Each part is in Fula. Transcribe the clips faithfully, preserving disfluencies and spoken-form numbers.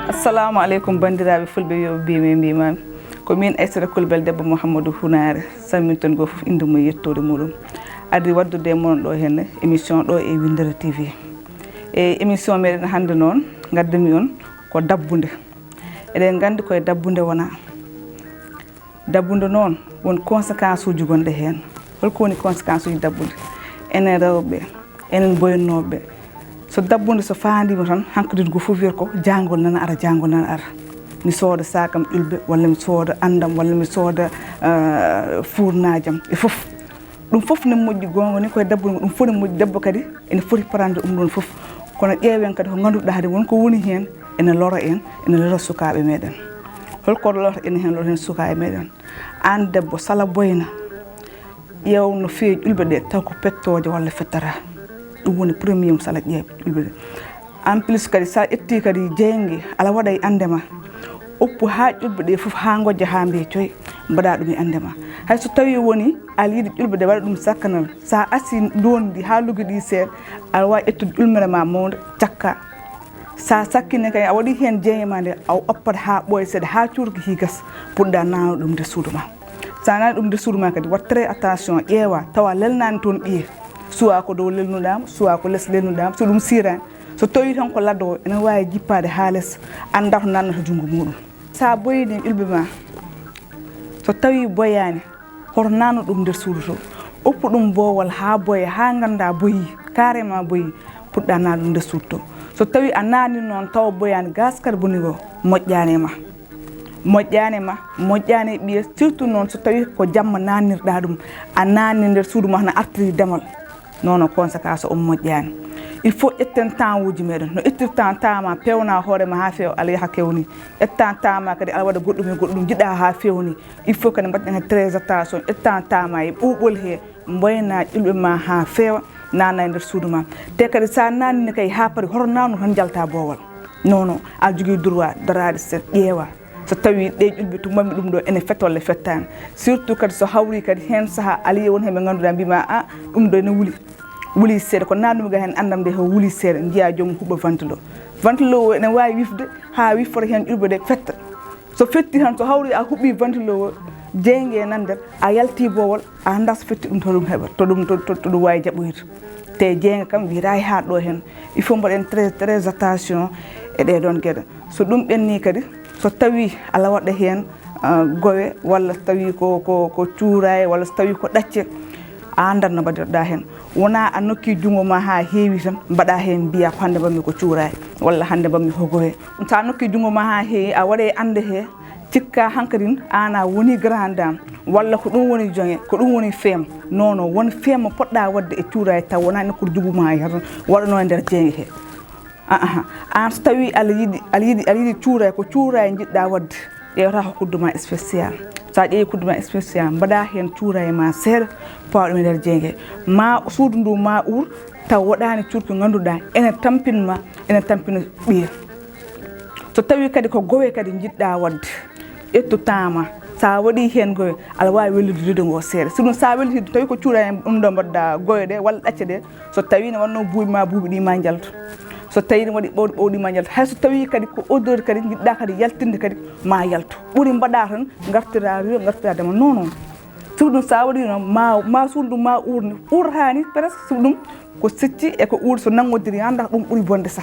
Assalamu aleykum, banndiraaɓe fulɓe, yo mbimi mbimami. Ko min Aissata Coulibaly, debbo Mouhamadou Hunaare, salminton goo fof innde mum e yettoode muɗum. Addi waɗdude e mon ɗo henne émission ɗo e Winndere T V. E émission meɗen hannde noon, ngaddumi on ko dabbunde. Eɗen nganndi koye dabbunde wona. Dabbunde noon, won conséquence uji gonɗe heen. Holko woni conséquence uji dabbunde? Enen rewɓe, enen boyannooɓe. So dabbunde so faandiima tan, hankkadi ko fof wiyata ko jaangol nana ara, jaangol nana ara. Mi sooda saakam ƴulɓe, walla mi sooda anndam, walla mi sooda, eh, fuurnajam, e fof. Ɗum fof ne moƴƴi, goonga ni, koye debbo, ɗum fof ne moƴƴi. Debbo kadi ene foti parande ɗum ɗon fof. Kono ƴeewen kadi ko ngannduɗaa hade won ko woni heen, ene lora en, ene lora sukaaɓe meɗen. Holko lorata ene heen, lorata heen sukaaɓe meɗen? Aan debbo, sala boyna, ƴeew no feewi ƴulɓe ɗe, taw ko pettooje walla fettata. Ɗum woni premier mo sala ƴeew ƴulɓe ɗe. En plus kadi, sa ƴetti kadi jeynge, ala waɗa e annde ma. Oppu haa ƴulɓe ɗe fof, haa ngojja, haa mbiya coy, mbaɗa ɗum e annde ma. Hay so tawi woni aɗa yiɗi ƴulɓe ɗe waɗa ɗum sakkanal, sa asi ndondi haa luggiɗi seeɗa, aɗa waawi ƴettude ƴulmere ma mawnde, cakka. Sa sakkine kay, a waɗi heen jeynge ma nde, a oppat haa ɓooya seeɗa, haa cuurki hi gas, puɗɗa naana ɗum nder suudu ma. Sa naani ɗum nder suudu ma kadi, wat très attention, ƴeewa, tawa lelnaani toon ɓiye. Suwa ko dow lelnuɗaama, suwa ko les lelnuɗaama, so ɗum siiraani. So tawii tan ko laddowo, ene waawi jippaade haa les, annda to naatnata junngo muɗum. Sa boyini ƴulɓe ma, so tawii boyaani, hoto naatnu ɗum nder suudu to. Oppu ɗum boowal haa boya, haa ngannda boyii, carrément boyii, puɗɗa naatnu ɗum nder suudu to. So tawii a naatni noon tawa boyaani, gaz carbonique o moƴƴaani e ma. Moƴƴaani e ma, moƴƴaani e ɓiye, surtout noon so tawii ko jamma naatnirɗa ɗum, a naatni nder suudu ma, hono artiri demal. Non, non, conséquence o moƴƴaani. Il faut ƴetten temps uji meɗen. No ƴettirta temps ma, peewna hoore ma haa feewa, aɗa yaha kewni. Ƴetta temps ma kadi, aɗa waɗa goɗɗum e goɗɗum, njiɗa haa feewni. Il faut kadi mbaɗɗen heen très attention. Ƴetta temps ma e ɓuuɓol he, mboyna ƴulɓe ma haa feewa, naatna e nder suudu ma. Te kadi sa naatni kay haa paari, hoto naatnu tan njalta boowal. Non, non, aɗa jogii droit daraade seeɗa, ƴeewa. So tawii ɗe ƴulɓe to mbaɗmi ɗum ɗo ene fetta walla fettaani. Surtout kadi so hawri kadi heen sahaa, aɗa yiya won heen ɓe ngannduɗaa mbiima, "A, ɗum ɗo ene wuli. Wuli seeɗa, ko naatnumi ga heen anndam nde, o wuli seeɗa." Njiya joomum huɓɓa ventilo. Ventilo o ene waawi wifde haa wiffora heen ƴulɓe ɗe fetta. So fetti tan, so hawri a huɓɓi ventilo o, jeynge nan nder, a yalti boowal, a anndaa so fetti ɗum to ɗum heɓa, to ɗum, to, to, to ɗum waawi jaɓoyde. Te jeynge kam wiyata e haa ɗo heen. Il faut mbaɗen très, très attention e ɗee ɗoon geɗe. So ɗum ɓenni kadi, so tawii aɗa waɗa heen, ah, gowe, walla so tawii ko, ko, ko cuuraay, walla so tawii ko ɗacce, a anndan no mbaɗirɗa heen. Wona a nokki junngo ma haa heewi tan, mbaɗa heen mbiya ko hannde mbaɗmi ko cuuraay, walla hannde mbaɗmi ko gowe. Sa nokki junngo ma haa heewi, a waɗa e annde he, cikka hankadin aan a woni grande dame, walla ko ɗum woni joŋe, ko ɗum woni feem. Non, non, won feem mo poɗɗa waɗde e cuuraay taw wona nokkude junngo ma yahata, waɗano e nder jeynge he. Aa, aan so tawii aɗa yiɗi, aɗa yiɗi, aɗa yiɗi cuuraay, ko cuuraay njiɗɗa waɗde, ƴeewata ko kuddu ma spécial. Sa ƴeewi kuddu ma spécial, mbaɗa heen cuuraay ma seeɗa, pawa ɗum e nder jeynge. Ma suudu ndu ma uur, taw waɗaani cuurki ngannduɗaa ene tampin ma, ene tampina ɓiye. So tawii kadi ko gowe kadi njiɗɗa waɗde, ƴettu temps ma. Sa waɗi heen gowe, aɗa waawi wellude rido ngo seeɗa. Si ɗum sa welliti, tawi ko cuuraay en ɗum ɗo mbaɗɗa gowe ɗe walla ɗacce ɗe, so tawii ne wonno buubi ma, buubi ɗi ma njaltu. So tawii ne waɗi ɓowɗi, ɓowɗi ma njaltu. Hay so tawii kadi ko odeur kadi njiɗɗa kadi yaltinde kadi, ma yaltu. Ɓuri mbaɗa tan ngartira rido, ngartira dema. Non, non. Suudu ɗum sa waɗi noon, ma, ma suudu ma uurni, uurtaani presque suudu ɗum ko secci e ko uur so nanngodiri, annda ɗum ɓuri bonde sah.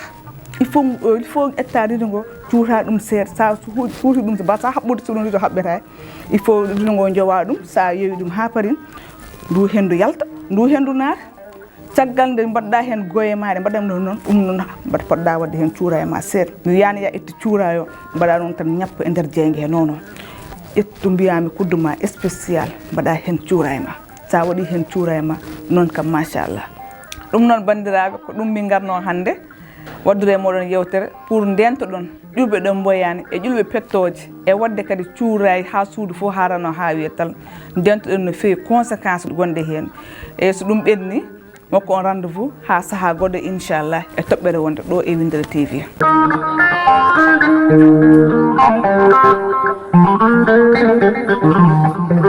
Il faut, euh, il faut ƴetta rido ngo, cuuta ɗum seeɗa, sa su-, cuuti ɗum, ba sa haɓɓude suudu rido haɓɓeta. Il faut rido ngo jowa ɗum, sa yowi ɗum haa paari, ndu henndu yalta, ndu henndu naata. Caggal nde mbaɗɗa heen goye maaɗa, mbaɗa ɗum noon, ɗum noon mbaɗa poɗɗa waɗde heen cuuraay ma seeɗa. Mi wiyani ya ƴettu cuuraay o, mbaɗa ɗum tan ñappa e nder jeynge he. Non, non. Ƴettu mbiyami kuddu ma spécial, mbaɗa heen cuuraay ma. Sa waɗi heen cuuraay ma, noon kam machallah. Ɗum noon banndiraaɓe, ko ɗum min ngarno hannde. Waɗdude e mooɗon yewtere pour ndeentoɗon ƴulɓe ɗe mboyaani e ƴulɓe pettooje e waɗde kadi cuuraay haa suudu fof haarano haa wiya tal. Ndeentoɗon no feewi conséquence gonɗe heen. E so ɗum ɓenni, mokko on rendez-vous haa sahaa goɗɗo inchallah e toɓɓere wonde ɗo e Winndere T V.